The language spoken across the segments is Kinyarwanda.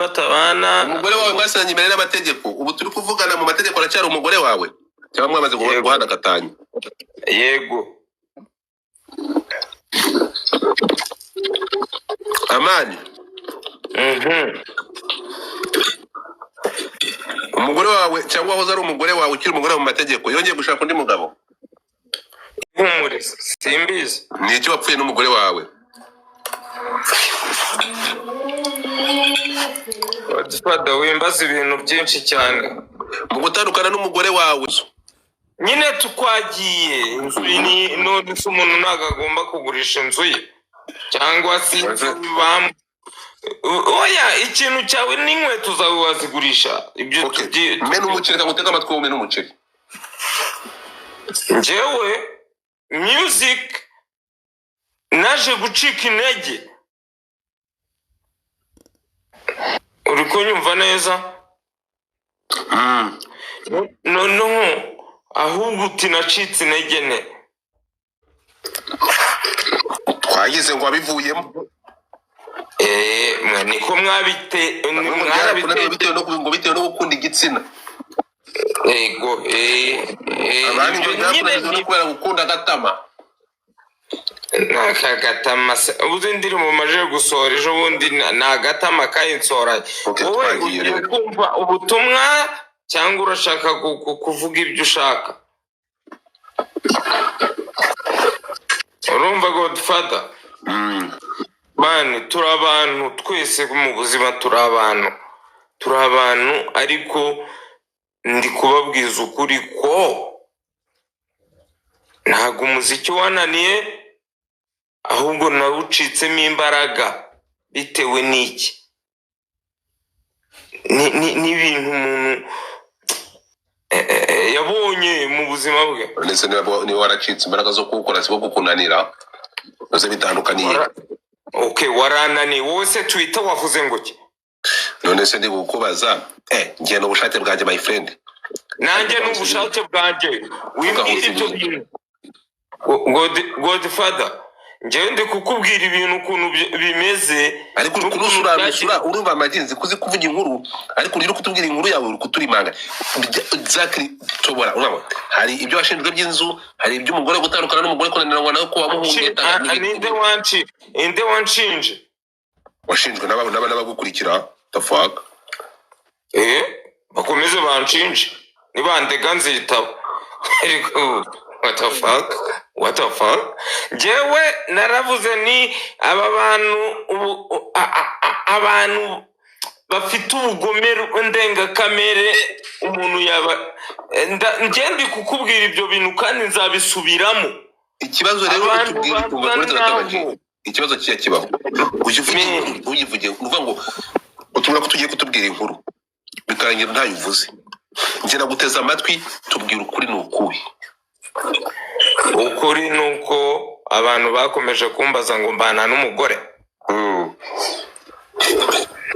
Batabana. Umugore wawe mwasezeranye imbere y'amategeko, ubu turi kuvugana mu mategeko aracyari umugore wawe cyangwa mwamaze Yego. guhana gatanya? Yego. Amani. Umugore wawe cyangwa wahoze ari umugore wawe, ukiri umugore mu mategeko, yongeye gushaka undi mugabo? Humuriza, simbizi. Ni iki wapfuye n'umugore wawe? Godfather, wimbaza ibintu byinshi cyane. Mu gutandukana n'umugore wawe. Nyine tukwagiye inzu ni none se umuntu ntabwo agomba kugurisha inzu ye cyangwa se inzu oya, ikintu cyawe n'inkweto zawe wazigurisha ibyo. Okay. Mena umuceri, reka ngutege amatwi wumve n'umuceri. Njyewe music naje gucika intege, uri kunyumva neza? Noneho ahubwo uti nacitse intege ne. Twagize ngo wabivuyemo. Mwe niko mwabite. Bamwe ngo byarakunaniye bitewe no ngo bitewe no gukunda igitsina. Yego. Abandi ngo Ibyo nyine byakunaniwe no kubera gukunda agatama. N'aka gatama se uzi indirimbo maje gusohora ejo bundi ni agatama kayinsohoranye. Okay, wowe twagiye ugiye rero. Kumva ubutumwa cyangwa urashaka kuvuga ibyo ushaka? Urumva Godfather? Man, turi abantu twese mu buzima, turi abantu, turi abantu, ariko ndi kubabwiza ukuri ko ntabwo umuziki wananiye, ahubwo nawucitsemo imbaraga bitewe n'iki? N'ibintu umuntu yabonye mu buzima bwe. Ndetse niba waracitse imbaraga zo kuwukora, siko kukunanira byose bitandukaniye. Okay, warananiye wowe se? Twitter wavuze ngo ki? None se ndi kukubaza, ngiye n'ubushake bwanjye, my friend. Nanjye n'ubushake bwanjye, wimbwira ibyo bintu. Godfather, njyewe ndi kukubwira ibintu ukuntu bimeze. Ariko uri n'ukuntu kurusuranusura. byagiye. Urumva amagenzi kuzi kuvuga inkuru, ariko uri kutubwira inkuru yawe uri kuturimanga. Exactly, tobora urumva hari ibyo washinjwe by'inzu, hari iby'umugore gutandukana n'umugore, kunanirwa nawe ko wamuhungeta. Ninde wanshi, ninde wanshinje? Washinjwe n'abagukurikira, the fuck. Bakomeze banshinje, nibandega nzitaba. Ariko what the fuck, what the fuck? Njyewe naravuze ni aba bantu ubu abantu bafite ubugome ndengakamere, umuntu yaba njye ndi kukubwira ibyo bintu kandi nzabisubiramo. Ikibazo rero Abantu utubwira basa ukumva uretse gato, naho. Ikibazo kijya kibaho ujya uvuga inkuru uyivuge, ni ukuvuga ngo utubwira ko tugiye kutubwira inkuru bikarangira ntayo uvuze. Njye naguteze amatwi, tubwira ukuri ni ukuhe? Ukuri ni uko abantu bakomeje kumbaza ngo mbana n'umugore.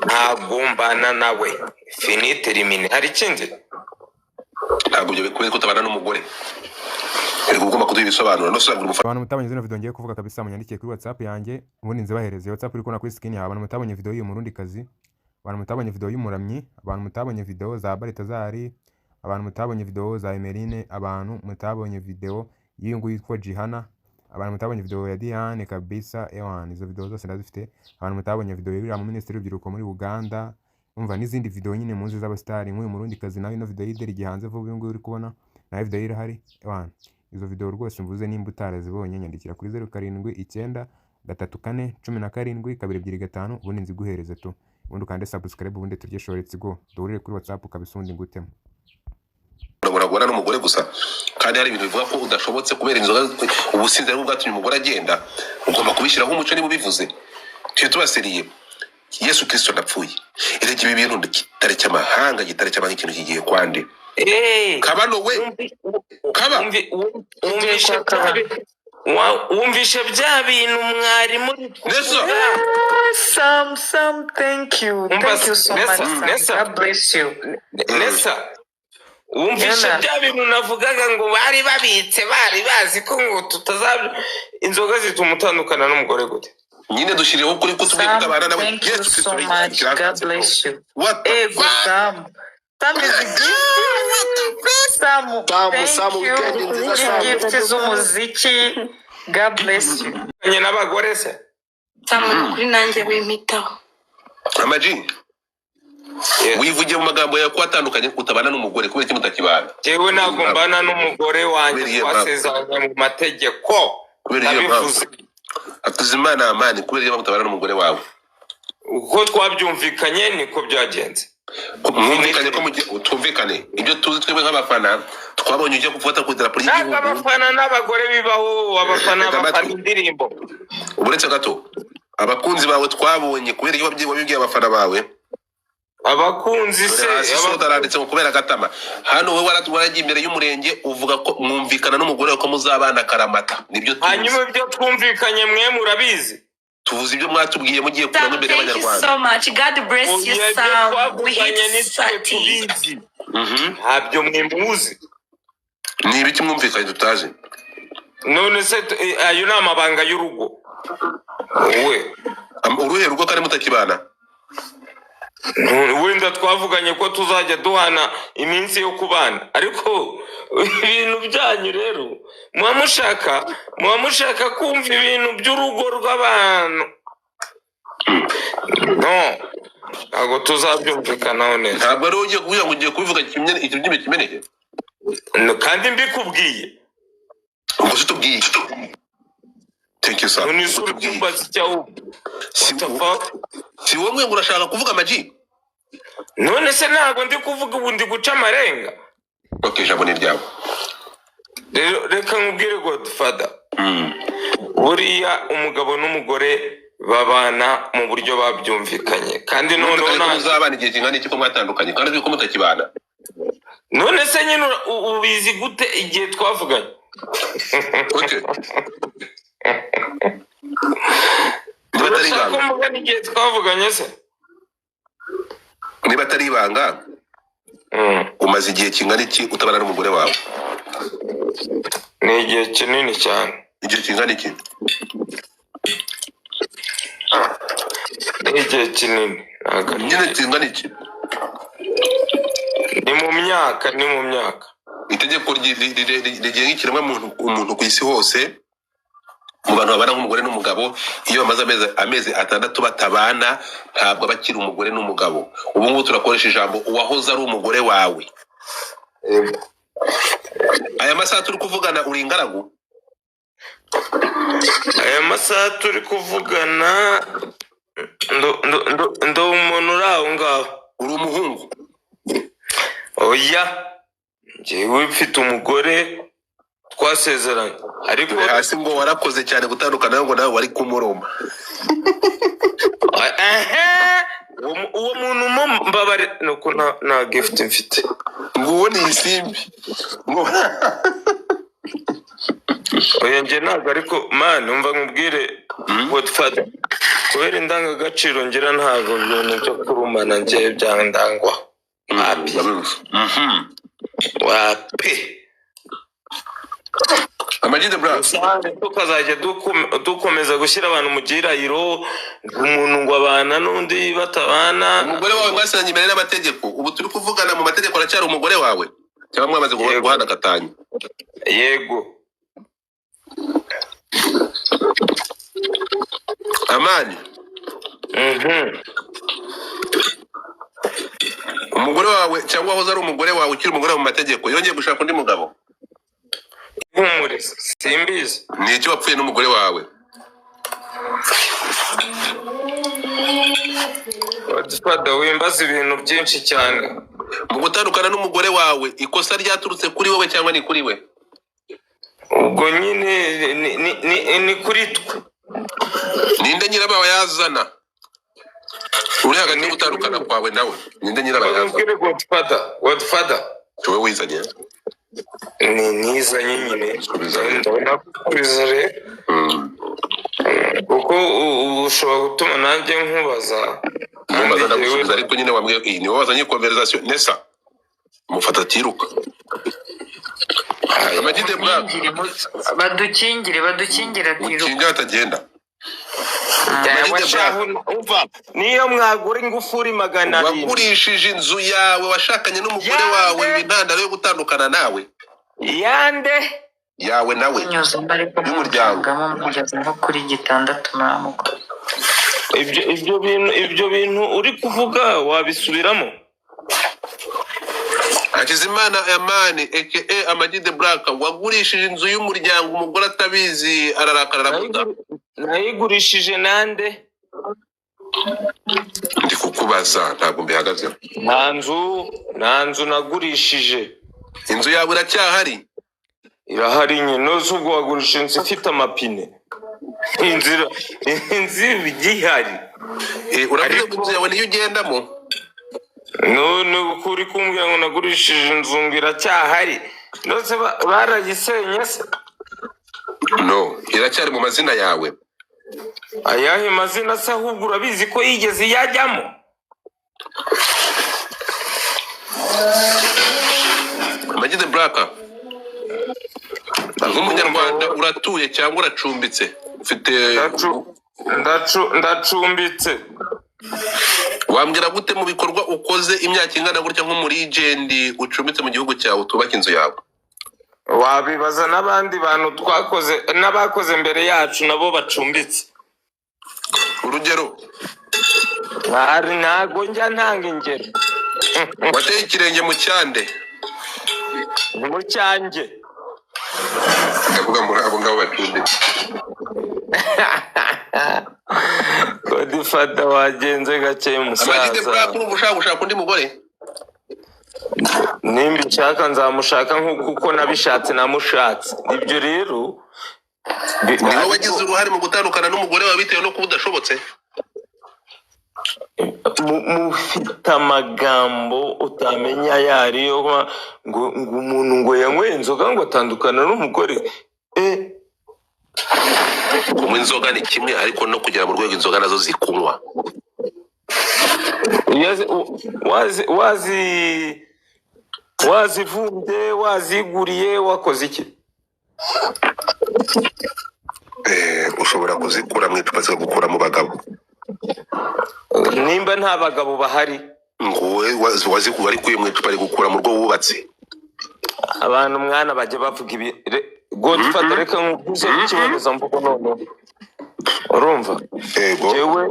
Ntabwo mbana nawe, fini terminé. Hari ikindi? Ntabwo ibyo bikwiye kutabana n'umugore, ariko ugomba kuduha ibisobanuro no sobanura umufana. Abantu mutabonye zino video ngiye kuvuga kabisa, munyandikiye kuri WhatsApp yanjye ubundi nzibahereze. WhatsApp uri kubona kuri screen yawe. Abantu mutabonye video y'uyu Murundikazi, abantu mutabonye video y'umuramyi, abantu mutabonye video za Baritazari, abantu mutabonye video za Emeline, abantu mutabonye video y'uyu nguyu yitwa Jihana, abantu mutabonye video ya Diane kabisa, ewan izo video zose ndazifite. Abantu mutabonye video y'uriya mu minisitiri w'urubyiruko muri Uganda, umva n'izindi video nyine muzi z'abasitari nk'uyu Murundikazi nawe ino video y'ideri gihanze vuba, uyu nguyu uri kubona nawe video ye irahari. Ewan izo video rwose mvuze, nimba utarazibonye nyandikira kuri 0793417225 ubundi nziguhereze tu, ubundi ukande subscribe, ubundi turye show. Let's go, duhurire kuri WhatsApp kabisa, ubundi ngutemo. Urabona n'umugore gusa, kandi hari ibintu bivuga ko udashobotse kubera inzoga, ubusinzi aribwo bwatumye umugore agenda. Ugomba kubishyiraho umuco. Niba ubivuze tujye tubaseriye. Yesu Kirisito, ndapfuye. Erega ibi bintu gitare cy'amahanga, gitare cy'amahanga, ikintu kigiye kwande. Kabano we kaba. Wumvishe Tugiye kwa bya wumvishe bya bintu mwari muri Neza. kuvuga? Sam, Sam, thank you. Umva Thank you so much, Nessa, Sam. Nessa. God bless you. Nessa, wumvishe Yana. bya bintu navugaga ngo bari babitse, bari bazi ko ngo tutazab inzoga zituma utandukana n'umugore gute? Nyine dushyirireho ukuri ko tubwiye Sam, kutabana nawe. thank you Yesu Kristo so much. God bless you. What the Ego fuck? Sam. Sam is a gift. Sam, Sam, thank Sam, you. weekend nziza, Kuri Sam. gift z'umuziki. God bless you. Nye n'abagore se? Sam, kuri nanjye wimpitaho. Amaji. Yes. Wivugiye mu magambo yawe ko watandukanye, utabana n'umugore. Kubera iki mutakibana? Jewe ntabwo mbana n'umugore wanjye. Kubera iyo mpamvu. Twasezeranye mu mategeko. Kubera iyo mpamvu. Ndabivuze. Hakizimana Amani, kubera iyo mpamvu utabana n'umugore wawe? Uko twabyumvikanye niko byagenze. Mwumvikanye ko mugiye tumvikane ibyo tuzi twebwe nk'abafana twabonye ujya gufata ku idarapo Ntabwo ry'igihugu. abafana n'abagore bibaho. Abafana Reka bafana amatwi. indirimbo. Uretse gato, abakunzi bawe twabonye, kubera iyo wabibwiye abafana bawe. Abakunzi se? Dore hasi soda aranditse ngo kubera agatama hano wowe waragiye imbere y'umurenge uvuga ko mwumvikana n'umugore wawe ko muzabana akaramata, nibyo tuzi. Hanyuma ibyo twumvikanye mwe murabizi? Tuvuze ibyo mwatubwiye mugiye kuramo Sam, imbere thank you y'Abanyarwanda. so much. God bless you, Oya, ibyo Sam. We twavuganye hit nitwe 30. tubizi. Ntabyo mwe muzi. Ni ibiki mwumvikanye tutazi? None se ayo ni amabanga y'urugo wowe. Uruhe rugo kandi mutakibana? Wenda twavuganye ko tuzajya duhana iminsi yo kubana, ariko ibintu byanyu rero muba mushaka kumva ibintu by'urugo rw'abantu. No, ntabwo tuzabyumvikanaho neza. Ntabwo ari wowe ugiye kuvuga ngo ugiye kubivuga ikibyimba kimeneke. No, kandi mbikubwiye. Ubwo se tubwiye, thank you sir. None se Ubwo tubwiye. uri kumbaza icyo ahubwo? Si What the fuck? Si wowe ngo urashaka kuvuga, Amaji? None se ntabwo ndi kuvuga, ubu ndi guca amarenga. Ok, ijambo ni ryawe. Rero reka nkubwire, Godfather, buriya umugabo n'umugore babana mu buryo babyumvikanye, kandi noneho Mwumvikanye ko muzabana igihe kingana iki ko mwatandukanye kandi uzi ko mutakibana? None se nyine ubizi gute igihe twavuganye? Okay. Niba atari Urashaka ko ibanga, mvugana igihe twavuganye se? niba atari ibanga, umaze igihe kingana iki utabana n'umugore wawe? Ni igihe kinini cyane. Igihe kingana iki? Ni igihe kinini, ntabwo ari Nyine kingana iki? Ni mu myaka, ni mu myaka. Itegeko rigenga ikiremwamuntu, umuntu ku isi hose, mu bantu babana nk'umugore n'umugabo, iyo bamaze amezi 6 batabana, ntabwo aba akiri umugore n'umugabo. Ubu ngubu turakoresha ijambo uwahoze ari umugore wawe. Yego. Aya masaha turi kuvugana uri ingaragu? Aya masaha turi kuvugana ndo umuntu uri aho ngaho. Uri umuhungu? Oya, njyewe mfite umugore twasezeranye, ariko Dore hasi ngo warakoze cyane gutandukana, ngo nawe wari kumuroma. Ehe, uwo muntu mo mbabare nuko nta gift mfite. Ngo uwo ni isimbi ngo Oya, njye ntabwo, ariko man, umva nkubwire, Godfather, kubera indangagaciro ngira, ntabwo ibintu byo kurumana njye byandangwa. Wapi. Wapi. Amag the Black. Rusange tukazajya dukomeza gushyira abantu mu gihirahiro, ngo umuntu ngo abana n'undi batabana. Umugore wawe mwasezeranye imbere n'amategeko, ubu turi kuvugana mu mategeko aracyari umugore wawe cyangwa mwamaze Yego. guhana gatanya? Yego. Amani. Umugore wawe cyangwa wahoze ari umugore wawe, ukiri umugore wawe mu mategeko, yongeye gushaka undi mugabo? Humuriza, simbizi. Ni iki wapfuye n'umugore wawe? Godfather, wimbaza ibintu byinshi cyane. Mu gutandukana n'umugore wawe, ikosa ryaturutse kuri wowe cyangwa ni kuri we? Ubwo nyine ni kuri twe. Ninde nyirabayazana uri hagati yo gutandukana kwawe nawe? Ninde nyirabayazana? Ubwire Godfather, Godfather. Wowe wizanye. Ni nizanye nyine. Subiza. Ndabona gusubiza rero, kuko ushobora gutuma nanjye nkubaza. Ntumbaza. Kandi Ndagusubiza, ariko nyine wambwiye iyi ni wowe wazanye conversation nesa mufata atiruka. Aya. Amag the Black. Badukingire, badukingire atiruka. Mukinga atagenda. Amag Yawe the Black, shahu, umva, niyo mwagura ingufuri 700. Wagurishije inzu yawe washakanye n'umugore wawe, Yande. biba intandaro yo gutandukana nawe. Yande? Yawe nawe. Nyuzamo ariko Y'umuryango. mucangamo mugeze nko kuri gitandatu muramukora. Ibyo bintu uri kuvuga wabisubiramo? Hakizimana Amani aka Amag the Black, wagurishije inzu y'umuryango umugore atabizi, ararakara, aravuga. Nayigurishije nande? Ndi kukubaza, ntabwo mbihagazeho. Nta nzu nagurishije. Inzu yawe iracyahari? Irahari nyine. Nose ubwo wagurisha inzu ifite amapine? Inzu igihari. Uravuze ngo Ariko- inzu yawe niyo ugendamo? None uko uri kumbwira ngo nagurishije inzu ngo iracyahari, nose barayisenye se? No, iracyari mu mazina yawe. Ayahe mazina se? Ahubwo urabizi ko yigeze iyajyamo? Amag the Black, nk'umunyarwanda, uratuye cyangwa uracumbitse? Ufite Ndacumbitse. Wambwira gute mu bikorwa ukoze imyaka ingana gutya nk'umulegend, ucumbitse mu gihugu cyawe, utubaka inzu yawe? Wabibaza n'abandi bantu twakoze n'abakoze mbere yacu, nabo bacumbitse. Urugero? Ntago njya ntanga ingero. Wateye ikirenge mu cyande? Mu cyanjye? Ndavuga muri abo ngabo bacumbitse. Godfather, wagenze gake. Amag the Musaza. Black, urumva ushaka gushaka undi mugore? Nimba nshaka, nzamushaka nk'uko uko nabishatse namushatse. Ibyo rero Ni wowe wagize uruhare mu gutandukana n'umugore wawe bitewe no kuba udashobotse? Mufite amagambo utamenya ayo ariyo, ngo umuntu ngo yanyweye inzoga ngo atandukana n'umugore. Kunywa inzoga ni kimwe, ariko no kugera mu rwego inzoga nazo zikunywa. Wazivumbye, waziguriye, wakoze iki? Ushobora kuzikura mu icupa zikagukura mu bagabo. Nimba nta bagabo bahari? Ngo wowe wazikuye, warikuye mu icupa rigukura mu rwo wubatse. Abantu mwana bajya bavuga ibi. Godfather, reka nkubwize ikibonezamvugo noneho, urumva? Yego. Njyewe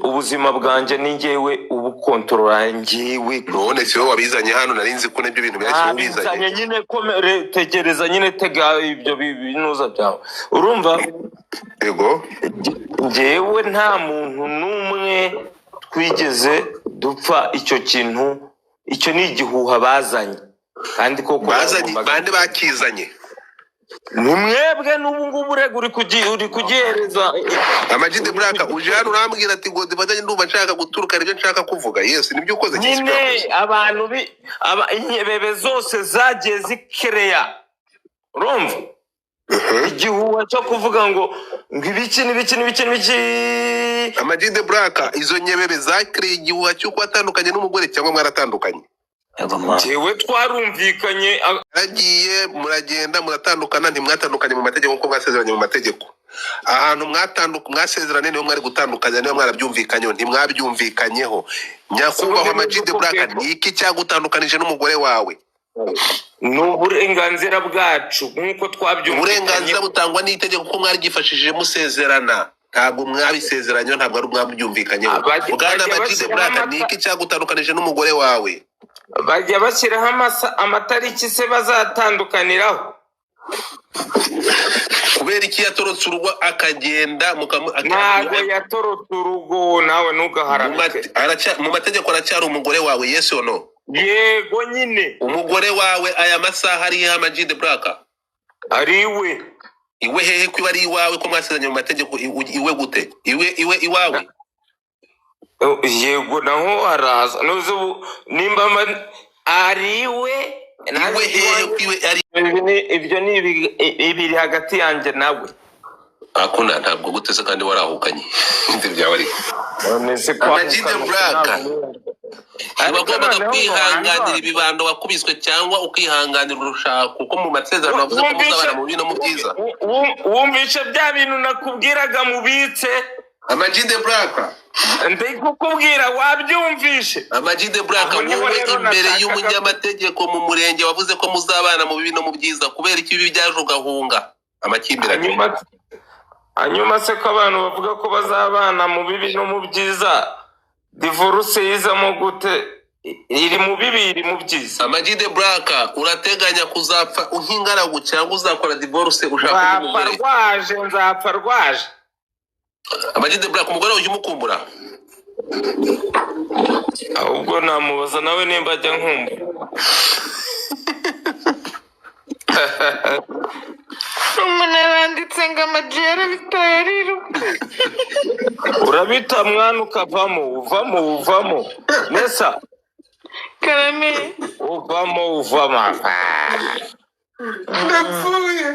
ubuzima bwanjye ni njyewe ubukontorora, njyewe. None si wowe wabizanye hano? Nari nzi ko n'ibyo bintu byahise ubizanye. Nabizanye nyine. Tegereza nyine, tega ibyo binuza byawe, urumva? Yego. Njyewe nta muntu n'umwe twigeze dupfa icyo kintu. Icyo ni igihuha bazanye, kandi koko Bazanye bagombaga- bande bakizanye? Ni mwebwe n'ubu ngubu urega uri kugihereza. Amag the Black, uje hano urambwira ati ngo difatanye, ndumva nshaka guturuka ibyo nshaka kuvuga. Yes, nibyo ukoze cyangwa sibyo Nyine wakoze? abantu inyebebe zose zagiye zikereya, urumva, igihuha cyo kuvuga ngo ibiki n'ibiki n'ibiki n'ibiki. Amag the Black, izo nyebebe zakiriye igihuha cy'uko watandukanye n'umugore cyangwa mwaratandukanye? Njyewe twarumvikanye. Muragiye, muragenda, muratandukana. Ntimwatandukanye mu mategeko nk'uko mwasezeranye mu mategeko. Ahantu mwasezeranye niho mwari gutandukanya niba mwarabyumvikanyeho. Ntimwabyumvikanyeho. Nyakubahwa Amag the Black, ni iki cyagutandukanije n'umugore wawe? Ni uburenganzira bwacu nk'uko twabyumvikanye. Uburenganzira butangwa n'itegeko ko mwaryifashishije musezerana. Ntabwo mwabisezeranyeho, ntabwo ari mwabyumvikanyeho. Bajya Bwana Amag the bashyiraho Black, ni iki cyagutandukanije n'umugore wawe? Bajya bashyiraho amatariki se bazatandukaniraho? Kubera iki yatorotse urugo akagenda Ntabwo yatorotse urugo, nawe ntugaharabike. Mu mategeko aracyari umugore wawe, yes or no? Yego nyine. Umugore wawe aya masaha ari hehe, Amag the Black? Ari iwe. Iwe hehe? Ko iwe ari iwawe, ko mwasezeranye mu mategeko, iwe gute? Iwe iwawe? Yego, naho araza. Nuze ubu nimba ari iwe nanjye Iwe hehe? iwanjye. Ko iwe ari Ibyo ni ibiri hagati yanjye nawe. Akunda ntabwo gute se kandi warahukanye? Ibyo byawe ariko. None se Amag the kwahukana Black, Ariko wagombaga noneho ngo kwihanganira wanjye ibibando wakubiswe cyangwa ukihanganira urushako, kuko mu masezerano bavuze ko muzabana mu bibi no mu byiza. Wumvishe bya bintu nakubwiraga mubitse? Ama G The Black. Ndi kukubwira, wabyumvishe? Ama G The Black. Aho niho Wowe rero imbere nashakaga y'umunyamategeko mu murenge wavuze ko muzabana mu bibi no mu byiza. Kubera iki ibibi byaje ugahunga amakimbirane? Hanyuma se ko abantu bavuga ko bazabana mu bibi no mu byiza, divorce yizamo gute? Iri mu bibi, iri mu byiza? Ama G The Black, urateganya kuzapfa nk'ingaragu cyangwa uzakora divorce ushaka undi Nzapfa mugore? rwaje, nzapfa rwaje. Ama G The Black, umugore wawe ujya umukumbura? Ahubwo namubaza nawe nimba ajya nkumva. Umuntu aranditse ngo Ama G yarabitaye ariruka. Urabita mwana ukavamo, uvamo, uvamo nesa. Karame. Uvamo, uvamo. Ndapfuye.